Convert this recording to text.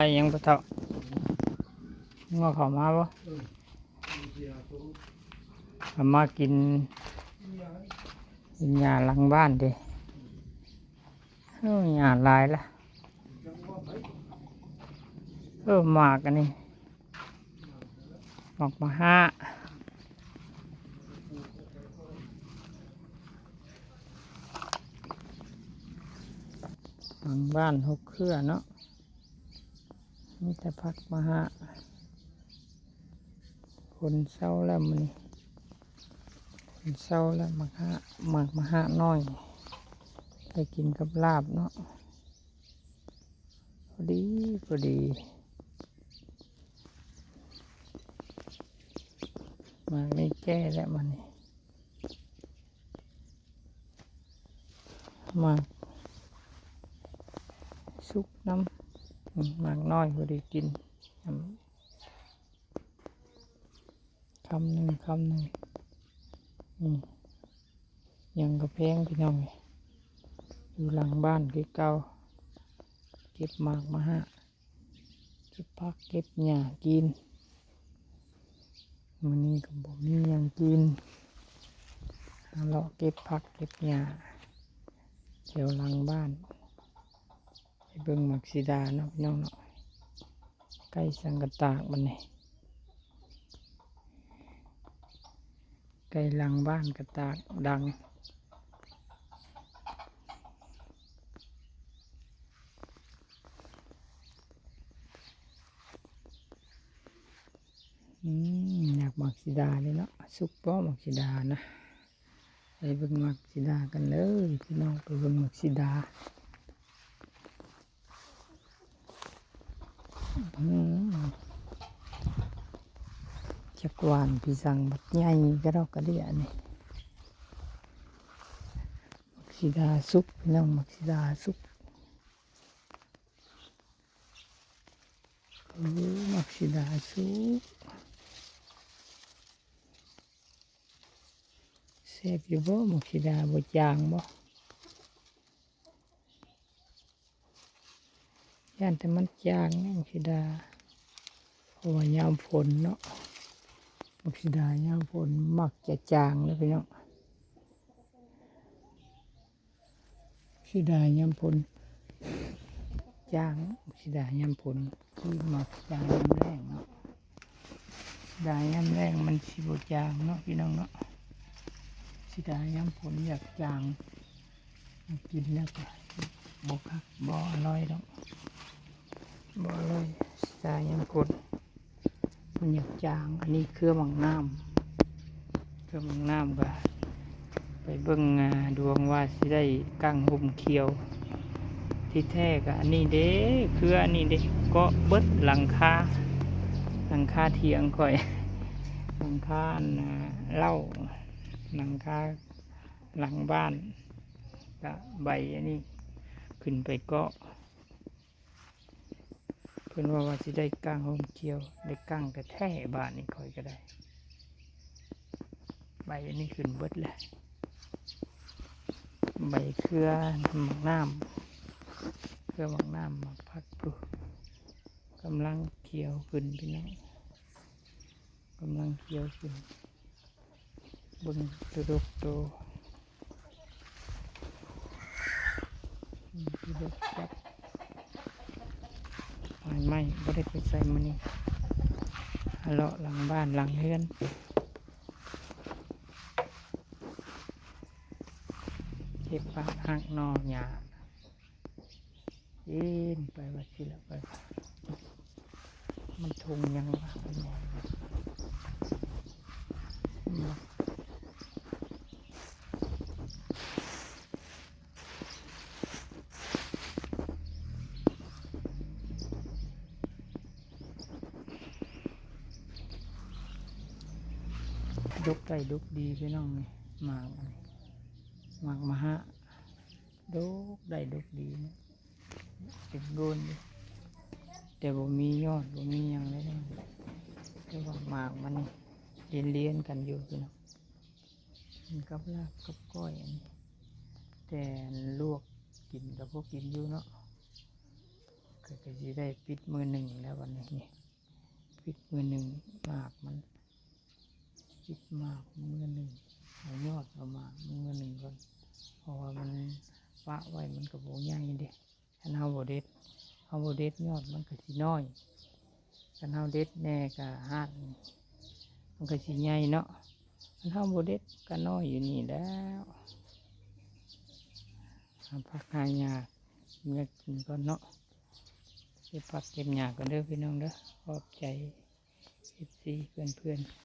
ໄປຫຍັງປະເຖົ້າ? ງົວເຂົ້າມາບໍ່? ເອີ ເຂົ້າມາກິນ ກິນຫຍ້າຫຼັງບ້ານເດ້. ເອີ ຫຍ້າຫຼາຍລະ. ເອີ ໝາກອັນນີ້ ໝາກມະຫາ ຫຼັງບ້ານຫົກເຄືອເນາະ. ມີແຕ່ຜັກມະຫາ. ຝົນເຊົາແລ້ວມື້ນີ້ ຝົນເຊົາແລ້ວ ໝາກຫາ ໝາກມະຫານ້ອຍ ໄດ້ກິນກັບລາບເນາະ. ພໍດີ ພໍດີ ໝາກນີ້ແກ່ແລ້ວມື້ນີ້. ໝາກສຸກນຳ ອືມ ໝາກນ້ອຍພໍດີກິນ ອືມ ຄຳໜຶ່ງ ຄຳໜຶ່ງ. ອືມ ຫຍັງກະແພງພີ່ນ້ອງເອີຍ ຢູ່ຫຼັງບ້ານຄືເກົ່າ ເກັບໝາກມະຫາ ເກັບຜັກເກັບຫຍ້າກິນ. ມື້ນີ້ກະບໍ່ມີຫຍັງກິນ ຫາເລາະເກັບຜັກເກັບຫຍ້າແຖວຫຼັງບ້ານ. ໄປເບິ່ງໝາກສີດາເນາະພີ່ນ້ອງເນາະ ໃກ້ສັງກະຕາກບັດນີ້ ໃກ້ຫຼັງບ້ານກະຕາກດັງ. ອືມ ຢາກໝາກສີດາເດ້ເນາະ ສຸກບໍ່ໝາກສີດານະ? ໄປເບິ່ງໝາກສີດາກັນເລີຍພີ່ນ້ອງ ໄປເບິ່ງໝາກສີດາ. ອືມ ຈັກຫວານຄືສັງ ບັກໃຫຍ່ກະດອກກະເດຍນີ້. ໝາກສີດາສຸກພີ່ນ້ອງ ໝາກສີດາສຸກ. ໂອ້ ໝາກສີດາສຸກ ແຊບຢູ່ບໍ່ໝາກສີດາ ບໍ່ຈາງບໍ່? ຢ້ານແຕ່ມັນຈາງ ໝາກສີດາ ເພາະວ່າຍາມຝົນເນາະ ໝາກສີດາຍາມຝົນມັກຈະຈາງເດີພີ່ນ້ອງ. ສີດາຍາມຝົນຈາງ ສີດາຍາມຝົນ ຄືໝາກສີດາຍາມແລ້ງເນາະ. ສີດາຍາມແລ້ງມັນຊິບໍ່ຈາງເນາະພີ່ນ້ອງເນາະ. ສີດາຍາມຝົນຢາກຈາງ ກິນແລ້ວກະບໍ່ຄັກ ບໍ່ອະລ່ອຍດອກ ບໍ່ອະລ່ອຍ ສາຍຍາມຝົນ ມັນຢາກຈາງ. ອັນນີ້ເຄືອໝາກນ້ຳ ເຄືອໝາກນ້ຳກະໄປເບິ່ງ ອ່າ ດວງວ່າຊິໄດ້ກາງຮົ່ມຂຽວ. ທີ່ແທ້ກະອັນນີ້ເດ້ ເຄືອອັນນີ້ເດ້ ເກາະເບິດຫຼັງຄາ ຫຼັງຄາຖຽງຂ້ອຍ ຫຼັງຄາອັນ ອ່າ ເລົ້າ ຫຼັງຄາ ຫຼັງບ້ານ ກະໃບອັນນີ້ຂຶ້ນໄປເກາະ. ເພິ່ນວ່າ ວ່າຊິໄດ້ກາງຮົ່ມຂຽວ ໄດ້ກາງແທ້ໆ ບາດນີ້ຂ້ອຍກະໄດ້ ໃບອັນນີ້ຂຶ້ນເບິດແລ້ວ ໃບເຄືອໝາກນ້ຳ ເຄືອໝາກນ້ຳ ໝາກຜັກພຸ້ນ ກຳລັງຂຽວຂຶ້ນພີ່ນ້ອງ ກຳລັງຂຽວຂຶ້ນ. ເບິ່ງໂຕດົກໂຕ ໂຕດົກຈັບ ໄຟໄໝ້ ບໍ່ໄດ້ໄປໃສມື້ນີ້ ຫາເລາະຫຼັງບ້ານຫຼັງເຮືອນ ເກັບຜັກຫັກໜໍ່ຫຍ້າ. ເອີ ໄປວ່າຊິລະ ໄປວ່າ ມັນທົ່ງຫຍັງວະ ມັນຫຍັງວະ ດົກໄດ້ດົກດີພີ່ນ້ອງ ນີ້ ໝາກ ໝາກມະຫະ ດົກໄດ້ດົກດີເນາະ ເປັນໂງນຢູ່ ແຕ່ບໍ່ມີຍອດ ບໍ່ມີຫຍັງເລີຍເນາະ ແຕ່ວ່າໝາກມັນລຽນໆກັນຢູ່ພີ່ນ້ອງ ກິນກັບລາບກັບກ້ອຍ ອັນນີ້ ແຕ່ລວກກິນກະພໍກິນຢູ່ເນາະ. ກໍ ກໍຊິໄດ້ປິດມື້ໜຶ່ງແລ້ວບັດນີ້ ນີ້ ປິດມື້ໜຶ່ງ ໝາກມັນ ປິດໝາກມື້ໜຶ່ງ ເອົາຍອດເອົາໝາກມື້ໜຶ່ງກ່ອນ ເພາະວ່າມັນປະໄວ້ມັນກໍບໍ່ໃຫຍ່ເດ້. ຄັນເຮົາບໍ່ເດັດ ເຮົາບໍ່ເດັດຍອດມັນກໍຊິນ້ອຍ ຄັນເຮົາເດັດແດ່ກໍຮາກມັນກໍຊິໃຫຍ່ເນາະ ຄັນເຮົາບໍ່ເດັດກໍນ້ອຍຢູ່ນີ້ແລ້ວ. ຫາຜັກຫາຫຍ້າເມືອກິນກ່ອນເນາະ ເກັບຜັກເກັບຫຍ້າກ່ອນເດີພີ່ນ້ອງເດີ. ຂອບໃຈ ເອັຟຊີ ເພື່ອນໆ.